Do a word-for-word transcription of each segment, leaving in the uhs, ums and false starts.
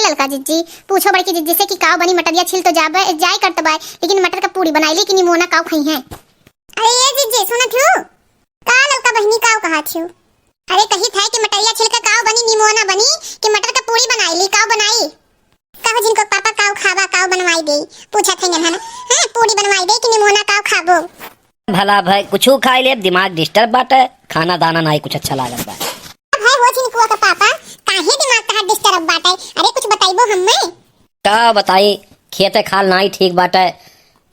ललका जिज्जी, पूछो बड़की जिज्जी से कि काव बनी, मटरिया छिल तो जाबे, जाए करत बाय, लेकिन मटर का पूड़ी बनाई ली कि निमोना काव खइहैं। अरे ए जिज्जी, सुनत हू? का ललका बहिनी काव कहत हू? अरे कहित है कि मटरिया छिल के काव बनी, निमोना बनी कि मटर का पूड़ी बनाई ली, काव बनाई? कहो झिनकू क पापा काव खाबा, काव बनवाई देई, पूछत है इन्हन। हाँ, पूड़ी बनवाई देई कि निमोना काव खाबो? भला भय कुछू खाई लेब, दिमाग disturb बाटे, खाना दाना नाई कुछ अच्छा लागत बा। अब है हो झिनकुआ क पापा, काहे दिमाग तहार disturb बाटे? अरे कुछ बताइबो हम्मे? का बताई, खेते खाल नाई ठीक बाटे,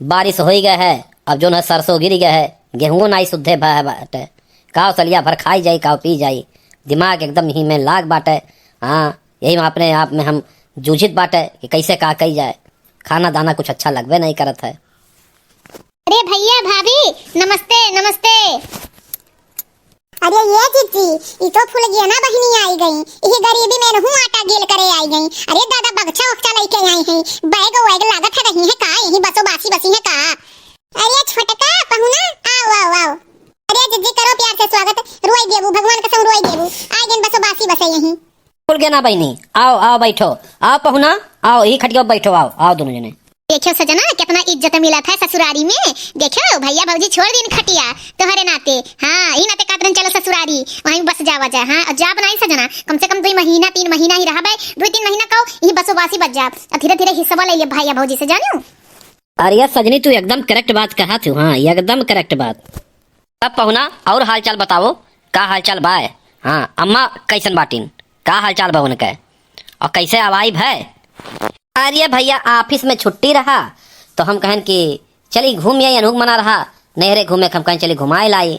बारिश होई गए है, अब जौन है सरसों गिरी गए है, गेहूं नाई सुद्धे भय बाटे, का सलिया भर खाई जाई, का पी जाई, दिमाग एकदम ही में लाग बाटे। हाँ, यही में अपने आप में हम जूझित बाटे कि कैसे का कई जाए, खाना दाना कुछ अच्छा लगबे नहीं करत है। अरे भैया भाभी, नमस्ते, नमस्ते। अरे ए जिज्जी, ई तो फुलगिया ना बहिनी आई गई, इही गरीबी में रहूं आटा गील करे आई गई। अरे दादा बगचा उगचा लइके आई हैं, बैग वैग लागत है रही है का, यही बसो बासी बसी है का? अरे छोटका पहुना, आओ आओ आओ। अरे जिज्जी करो प्यार से स्वागत, रोई देबू, भगवान कसम रोई देबू, आई गई बसो बासी बसे यही। फुलगिया ना बहिनी, आओ आओ बैठो, आओ पहुना, आओ ई खटिया बैठो, आओ आओ दोनों जने। देखियो सजना, कितना इज्जत मिलत है ससुरारी में। देखियो भैया भौजी छोड़ दिन खटिया तोहरे नाते। हाँ, ई नाते कहत रहन चलो ससुरारी, वहीं बस जावा जाए। हाँ, और जाब नहीं सजना, कम से कम दुई महीना तीन महीना ही रहबे, दुई तीन महीना कहो यहीं बसो बासी बस जाब, और धीरे धीरे हिस्सा ले ले भैया भौजी से, जानियो। अरे सजनी तू एकदम correct बात कहत हू। हाँ, एकदम correct बात। तब पहुना और हालचाल बताओ, का हालचाल बाय? हाँ, अम्मा कैसन बाटिन, का हालचाल बा उनके, और कैसे आवाई भय? अरे भैया, office में छुट्टी रहा, तो हम कहन कि चली घूम आई, अनहुक मना रहा नैहरे घूमे, हम कहन चली घुमाए लाई।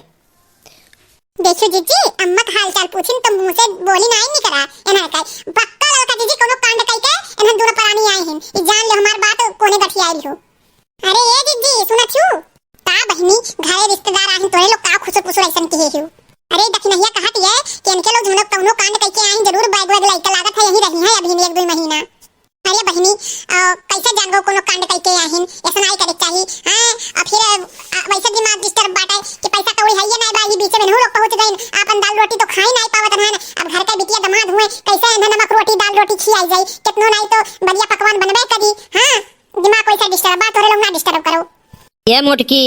देखियो जिज्जी, अम्मा का हालचाल पूछिन तो मुंह से बोली नाई निकरा। एना का पक्का ललका जिज्जी कोनो कांड कई के एनहन दोनों परानी आई हिन। ई जान ले हमार बात कोने गठियाइल हो। अरे ए जिज्जी, सुनत हू? का बहिनी, घरे रिश्तेदार आहिन, तोरे लोग का खुसुर पुसुर ऐसन किहे हू? अरे दखिनहिया कहत ये कि इनके लोग जौन लोग कौनो कांड कई के आहिन, जरूर बैग वैग लइके लागत है, यहीं रही हैं अभी एक दो महीना। अरे बहिनी, अ, कैसे जान गो कोनो कांड कई के आहिन, ऐसा नाई करे चाही। हाँ, और फिर, अ, वैसे दिमाग disturb बाटे कि पैसा कौड़ी है ये नाई बा, ये बीच में नहु लोग पहुँच गइन, आपन दाल रोटी तो खाई नाई पावत रहन, अब घर का बिटिया दमाद हुए, कैसे इन्हें नमक रोटी दाल रोटी खियाई जाई, कितनो नाई तो बढ़िया पकवान बनबे करी। हाँ, दिमाग वैसे disturb बा, तोरे लोग ना disturb करो। ए मोटकी,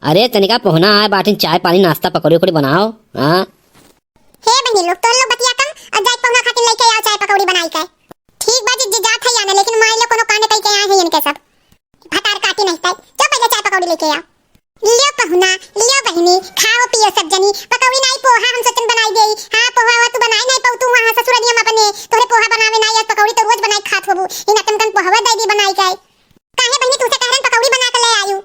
अरे तनिका पहुना आए बाटिन, चाय पानी नाश्ता पकौड़ी उकौड़ी बनाओ। हाँ। हे बहिनी लोग, तोर लोग बतिया कम और जाए पहुना खातिर लेके आओ चाय पकौड़ी बनाई के। ठीक बा जिज्जी, जात है आने, लेकिन मान लो कोनो कांड कई के आए हैं इनके सब। भतार काटी नहीं तय, जो पहले चाय पकौड़ी लेके आओ। लियो पहुना, लियो बहिनी, खाओ पियो सब जनी। पकौड़ी नाई पोहा हम सोचन बनाई देई। हाँ पोहा हुआ तू बनाए नहीं पाऊ, तू वहाँ ससुरलिया में अपने, तोहरे पोहा बनावे नाई, आज पकौड़ी तो रोज बनाई खात होबू। इन अतमकन पोहवा दे दी बनाई के। काहे बहिनी, तू से कहरन पकौड़ी बना के ले आयु।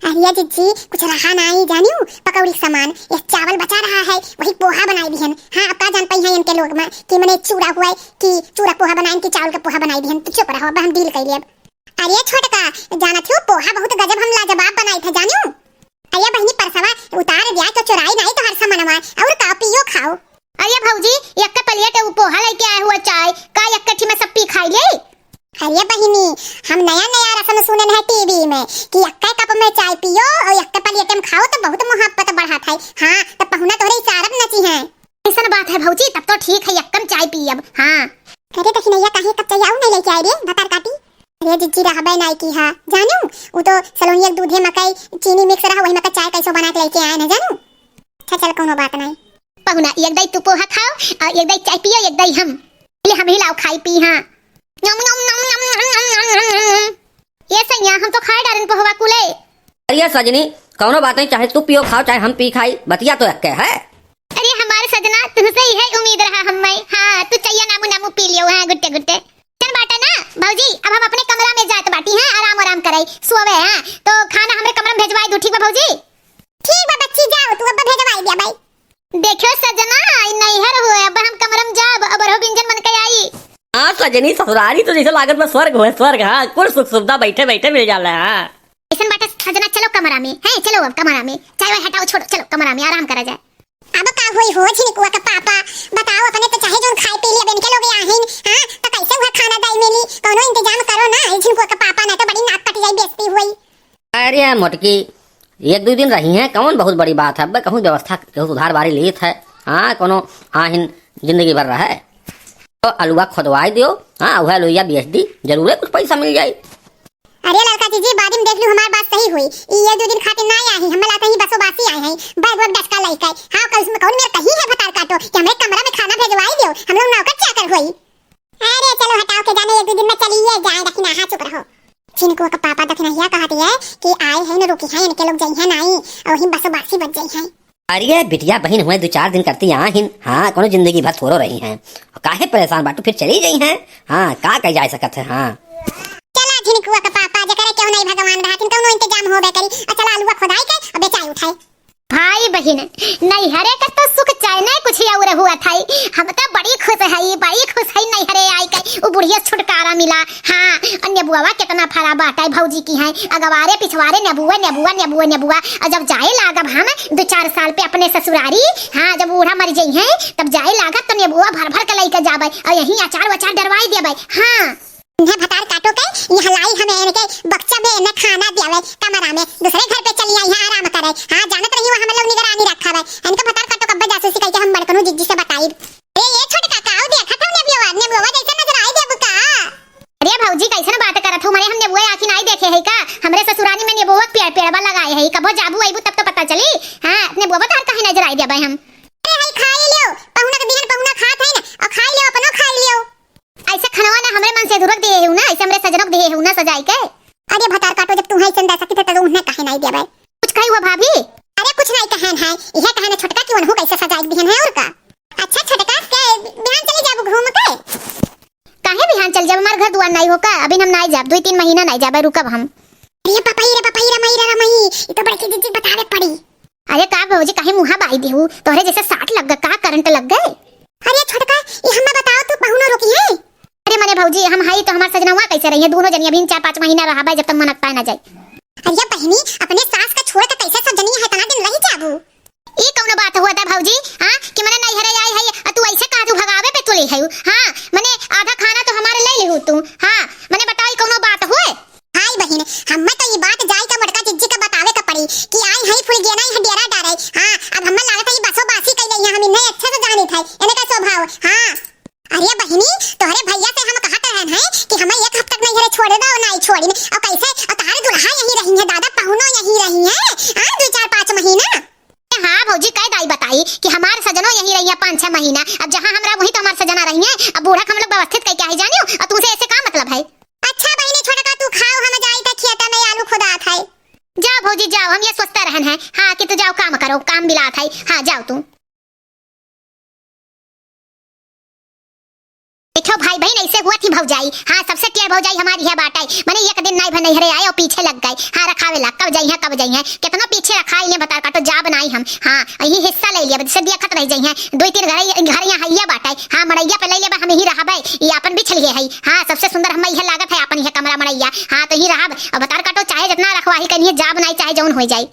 अरे जिज्जी, कुछ रहा नाई जानियो पकौड़ी के सामान, ये चावल बचा रहा है, वही पोहा बनाई दिहन। हाँ, अब का जान पाई हैं इनके लोग में कि मने चूड़ा हुआ है कि चूड़ा पोहा बनाइन कि चावल का पोहा बनाई दिहन। तू चुप रहो, अब हम deal कर लेब। अरे छोटका, जानत हो पोहा बहुत गजब हम लाजवाब बनाई थे जानियो। अरे बहिनी, परसवा उतार दिया तो चुराई नाई तो हर सामानवा, और का पियो खाओ। अरे भौजी, एक plate उ पोहा लेके आए हुआ चाय, का एक कट्ठी में सब पी खाई ले? अरे बहिनी, हम नया नया रस्म सुनन है TV में कि एक cup में चाय पियो और एक plate में खाओ तो बहुत मोहब्बत बढ़त है। हाँ, तो पहुना तोहरे इशारब नची हैं। ऐसन बात है भौजी, तब तो ठीक है, यक्कम चाय पियब। हाँ। अरे दखिनैया, काहे कब चाय आऊ नहीं लेके आई रे, भतार काटी? अरे जिज्जी रहबे नाई की हा, जानू, उ तो सलोनिया के दूधे मकई चीनी mix रहा, वही मकई चाय कैसो बना के लेके आए ना जानू। अच्छा चल, कोनो बात नहीं। पहुना, एक दाई तू पोहा खाओ और एक दाई चाय पियो, एक दाई हम। ले हम ही लाओ खाई पी, हाँ। नम, नम, नम। ये सैया, हम तो खाए डारन पोहवा कुले। अरे सजनी, कौनो बात नहीं, चाहे तू पियो खाओ, चाहे हम पी खाई, बतिया तो एक्के है। अरे हमारे सजना, तुमसे ही है उम्मीद रहा हमें। हाँ, तू चैया नामू नामू पी लियो, हाँ, गुट्टे गुट्टे। चल बाटा ना, भौजी, अब हम अपने कमरा में जात बाटी, हाँ, आराम आराम कराई, सोवे, हाँ, तो खाना हमरे कमरा में भेजवाई दू, ठीक बा भौजी? ठीक बा बच्ची, जाओ तू, अब भेजवाई दिया भाई। देखो सजना, ई नैहर हुए, अब हम कमरा में जाब, अब रहो बिंजन मन के आई। हाँ सजनी, ससुरारी तो जैसे लागत बा स्वर्ग हुए, स्वर्ग, हाँ, कुल सुख सुविधा बैठे बैठे मिल जाला, हाँ। ऐसन बाटे सजना, चलो कमरा में, हैं, चलो अब कमरा में, चाय वाय हटाओ, छोड़ो, चलो कमरा में आराम करा जाए। अब का होई हो झिनकुआ के पापा, बताओ, अपने तो चाहे जोन खाए पी लिए, अब इनके लोग आहिन, हाँ, तो कैसे हुआ खाना दाई मिली, कोनो इंतजाम करो ना, ए झिनकुआ के पापा, ना तो बड़ी नाक कट जाई, बेइज्जती हुई। अरे मोटकी, एक दो दिन रही हैं, कौन बहुत बड़ी बात है, अब कहूँ व्यवस्था कहूँ सुधार बारी लीत है, हाँ, कोनो आहिन जिंदगी भर रहे। तो अलुआ खोदवाई दियो, हाँ, वह अलुआ बेच दी, जरूरे कुछ पैसा मिल जाई। अरे ललका जीजी, बाद में देख लू, हमार बात सही हुई। ई एक दो दिन खातिर ना आई, हमें लागत ही बसो बासी आई हैं, बैग वैग डसका लइके। हाँ, कल उसमें कौन मेर कही है भतार काटो कि हमरे कमरा में खाना भेजवाई दियो, हम लोग नौकर चाकर होई। अरे चलो हटाओ के जाने, एक दो दिन में चलिए जाए, लेकिन हाँ चुप रहो। झिनकुआ का पापा दखिनहिया कहत है कि आए हैं न रुकी हैं, इनके लोग जइहैं नाई, और वहीं बसो बासी बच जइहैं। अरे बिटिया बहिन हुए दो चार दिन करती आहिन, हाँ, कोनो जिंदगी भर थोड़ो रही हैं। और काहे परेशान बाटू, फिर चली जइहैं। हाँ, का कही जा सकत है, हाँ। चला झिनकुआ का पापा, जेकरे केहू नहीं भगवान रहथिन, कौनो इंतजाम होबे करी। और चला अलुआ खोदाई के और बेचाई उठाई। भाई बहिन, नैहरे का तो सुख चैन कुछ और हुआ था। हम तो बड़ी खुश है, बड़ी खुश है नैहरे आई के, उ बुढ़िया से छुटकारा मिला। हाँ, और नेबुआ कितना फरा बाटे भौजी की हैं, अगवारे पिछवारे नेबुआ, नेबुआ, नेबुआ, नेबुआ। और जब जाए लागब हम दो चार साल पे अपने ससुरारी, हाँ, जब बूढ़ा मर जइहैं, तब जाए लागब तो नेबुआ भर भर के लइके जाबे, और यहीं अचार वचार डरवाई देबे। हाँ। इन्हें भतार काटो के, यहाँ लाई हमें इनके बक्सा में इन्हें खाना देवे, कमरा में, दूसरे घर पे चली आई है आराम करे। हाँ, जानत रही हो हम लोग निगरानी रखा है। इनके भतार काटो कब्बे जासूसी करके हम बड़कनू जिज्जी से बताई। अरे ये छोटका काऊ देखा था नेबुआ, नेबुआ जैसे नजर आई देबू का? अरे भौजी कैसन बात करत हो, मने हम नेबुआ आँखी नाई देखे है का? हमरे ससुरारी में नेबुआ पेड़, पेड़वा लगाए है, कबो जाबू आईबू तब तो पता चली। हाँ, नेबुआ तार काहे नजर आई देबे हम? अरे हई खाई लियो, पहुना के दिहन पहुना खात है ना, और खाई लियो, अपनो खाई लियो। ऐसे खनवा ना हमरे मन से अधूरक दिए हऊ ना, ऐसे हमरे सजनक दिए हऊ ना सजाई के। अरे भतार काटो, जब तुम्हें ऐसे अंदाजा की तो उन्हें काहे नहीं देबे? कुछ कही हुआ भाभी? अरे कुछ नहीं कहन है, यह कहन है छोटका कि उन्हों कैसे सजाई दिहन है और का। अच्छा छोटका, के बिहान चली जाबू घूम के? काहे बिहान चल जाब? हमार घर दुआर नहीं हो का? अभी हम नहीं जाब, दो तीन महीना नहीं जाबे, रुकब हम। अरे पपाई रे पपाई रे मई रे मई, ये तो बड़की जिज्जी बतावे पड़ी। अरे का भौजी, काहे मुँहा बाई देहू? तोहरे जैसे साट लग गए, का करंट लग गए? अरे छोटका, ये हमें बताओ, तू पहुनो रोकी है? अरे मने भौजी, हम हई तो हमार सजनवा कैसे रही है? दोनों जनी अभी चार पाँच महीना रहबे, जब तक मनकता ना जाए। अरे बहिनी, अपने सास का छोड़ के कैसे सब जनी है इतना दिन रही जाबू? ई कौनो बात हुआ था भौजी, हाँ, कि मने नैहरे आई है, आ तू ऐसे काजू भगावे पे तुली है, हाँ, मने आधा खाना तो हमारे ले लिहू तू, हाँ, मने बताओ, ई कौनो बात हुए? हाय बहिन, हम्मे तो ई बात जाई का मोटका जिज्जी का बतावे का पड़ी कि आई हई फुलगेना इहाँ डेरा डारे। हाँ, अब हम्मे लागत है ई बसो बासी कइले इहाँ, हम इन्हें अच्छे से जानित है, इनका स्वभाव। हाँ। अरे बहिनी, तोहरे भैया से हम कहत रहन है कि हमें एक हफ्ता तक नैहरे छोड़े दो, नाई छोड़ी। और कैसे? और तोहरे दुल्हा यहीं रही है, दादा पहुनो यहीं रही है। हाँ, दो चार पाँच महीना। हाँ भौजी, कह दाई बताई कि हमार सजनो यहीं रही है पाँच छह महीना। अब जहाँ हम रह वहीं तो हमार सजना रही है। अब बूढ़ा के हम लोग व्यवस्थित कइके आई जानियो, और तुमसे ऐसे का मतलब है? अच्छा बहिनी, छोटका तू खाओ, हम जाई त खेत में आलू खुदात है। जाओ भौजी जाओ, हम ये सोचता रहन है, हाँ, कि तू जाओ काम करो, काम बिलात है, हाँ, जाओ तू। देखो भाई बहिन, ऐसे हुआ थी भौजाई, हाँ, सबसे टेढ़ भौजाई हमारी है बाटे, मने एक दिन नाई भर नैहरे आए और पीछे लग गए, हाँ, रखावे ला, कब जाई है, कब जाई है, कितना पीछे रखा इन्हें भतार काटो, जाब नाई हम, हाँ, यही हिस्सा ले लिया, जैसे देखत रह जाई है, दो तीन घर, घर यहाँ है बाटे, हाँ, मड़ैया पे ले लेबा, हम यही रहबे, ये अपन बिछ लिए है, हाँ, सबसे सुंदर हम यह लागत है, अपन यह कमरा मड़ैया, हाँ, तो यही रहब, और भतार काटो, चाहे जितना रखवाही करिए, जाब नाई, चाहे जौन हो जाए।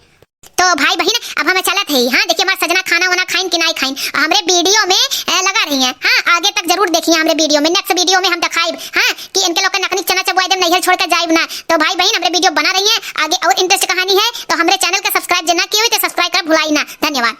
तो भाई बहिन, अब हमें चलत है, हाँ, देखिए हमार सजना खाना वाना खाइन कि नाई खाइन, और हमरे वीडियो में, ए, लगा रही हैं, हाँ, आगे तक जरूर देखिए हमरे वीडियो में, नेक्स्ट वीडियो में हम दिखाइब, हाँ, कि इनके लोग के नकनिक चना चबुआ एकदम नैहर छोड़ के जाइब ना। तो भाई बहिन, हमरे वीडियो बना रही हैं, आगे और इंटरेस्ट कहानी है, तो हमरे चैनल का सब्सक्राइब जे ना किए हुई तो सब्सक्राइब कर भुलाई ना। धन्यवाद।